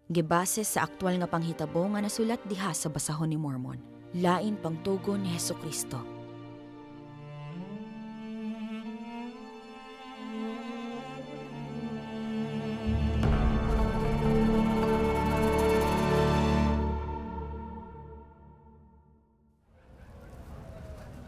Gibase sa aktual nga panghitabo nga nasulat diha sa basahon ni Mormon. Lain pangtugon ni Hesukristo.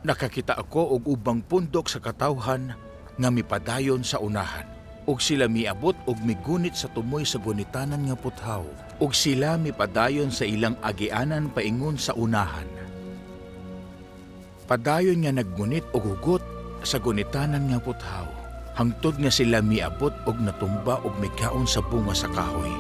Nakakita ako og ubang pundok sa katawhan nga mipadayon sa unahan. Og sila miabot og migunit sa tumoy sa gunitanan nga puthaw. Og sila mipadayon sa ilang agianan paingon sa unahan. Padayon nga naggunit og hugot sa gunitanan nga puthaw. Hangtod nga sila miabot og natumba og mikaon sa bunga sa kahoy.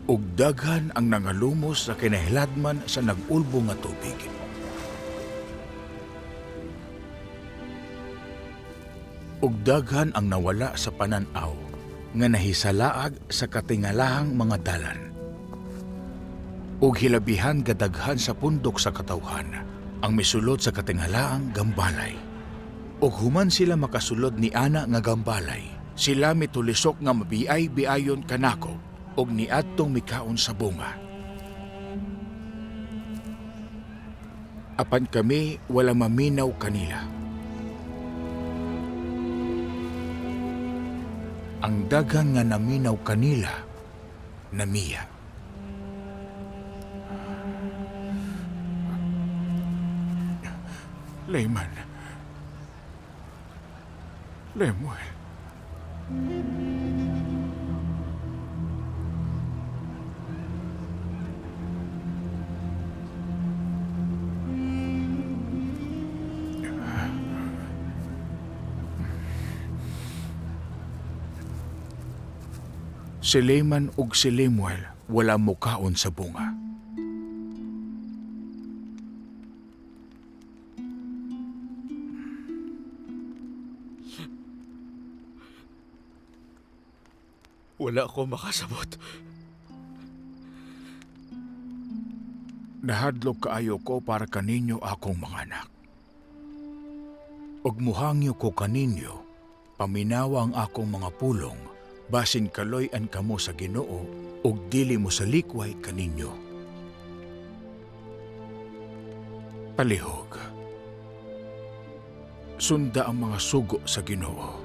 Ug daghan ang nangalumos sa kinahiladman sa nag-ulbo nga tubig. Ug daghan ang nawala sa panan-aw nga nahisalaag sa katingalahang mga dalan. Ug hilabihan gadaghan sa pundok sa katawhan ang misulod sa katingalaang gambalay. Ug human sila makasulod ni ana nga gambalay, sila mitulisok nga mabiay-biayon kanako ug niadtong mikaon sa bunga. Apan kami wala maminaw kanila. Ang daghan nga naminaw kanila, namiya. Layman. Lemuel. Si Layman ug si Lemuel wala mukaon sa bunga. Wala ko makasabot. Nahadlok kaayo ko para kaninyo akong mga anak. Ug muhangyo ko kaninyo, paminawa ang akong mga pulong, basin kaloy-an kamo sa Ginoo ug dili mo sa likway kaninyo. Palihog. Sunda ang mga sugo sa Ginoo.